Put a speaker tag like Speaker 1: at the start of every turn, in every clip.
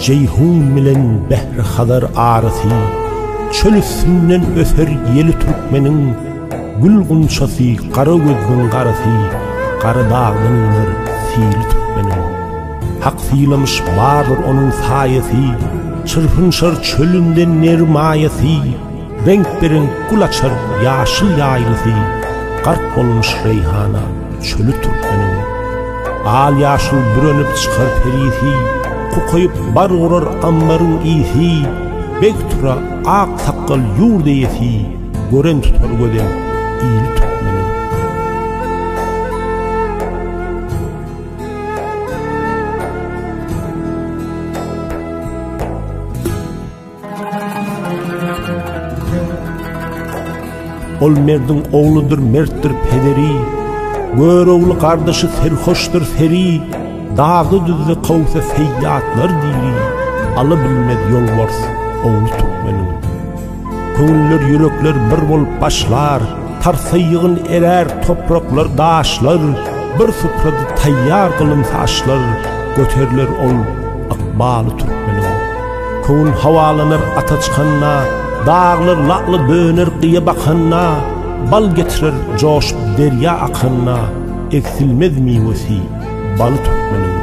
Speaker 1: Jeýhun bilen Bähri-Hazar arasy, Çöl üstünden öser ýeli türkmeniň, Gül gunçasy, gara gözüň garasy, Gara dagdan iner sili türkmeniň. Hak sylamyş bardyr onuň saýasy, Çyrpynşar çölünde ner maýasy, Reňk-bereňk gül açar ýaşyl ýaýlasy, Gark bolmuş reýhana çöli türkmeniň. Al-ýaşyl bürenip çykar perisi, Kukaýyp bar urar ammaryň ysy, Beg tura ak sakgal ýurt eýesi, Gören tutar gözel ili türkmeniň. Ol merdiň ogludyr, mertdir pederi, Görogly gardaşy serhoşdyr seri, Dagda-düzde kowsa seýýatlar diri, Ala bilmez ýolbars ogly türkmeniň. Köňüller, ýürekler bir bolup başlar, Tarsa ýygyn erär topraklar, daşlar, Bir suprada taýýar gylynsa aşlar, Göteriler ol ykbaly türkmeniň. Köňül howalanar ata çykanda, Daglar lagla döner gyýa bakanda, Bal getirer joşup derýa akanda, Egsilmez miwesi, baly türkmeniň.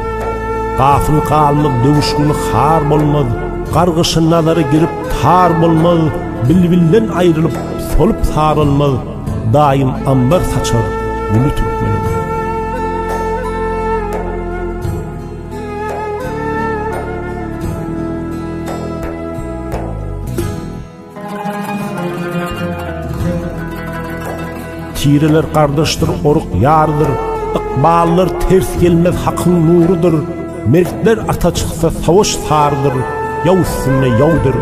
Speaker 1: Gafyl galmaz döwüş güni har bolmaz, Gargyşa nazary girip tar bolmaz, Bilbilden aýrylyp solup saralmaz, Daýym ambar saçar güli türkmeniň. Tireler gardaşdyr, oruk ýardyr, Ykballar ters gelmez Hakyň nurudyr, Mertler ata çyksa savaş sarydyr, Ýaw üstünde ýawdyr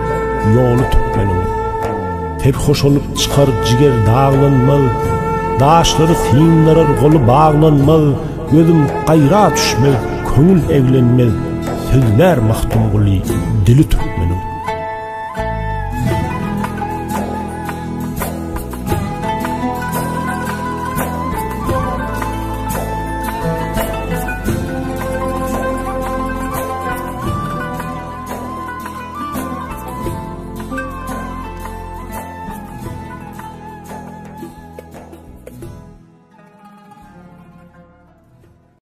Speaker 1: ýoly türkmeniň. Serhoş olup çykar jiger daglanmaz, Daşlary syndyrar goly baglanmaz, Gözüm gaýra düşmez, köňül eglenmez, Sözlär Magtymguly dili türkmeniň.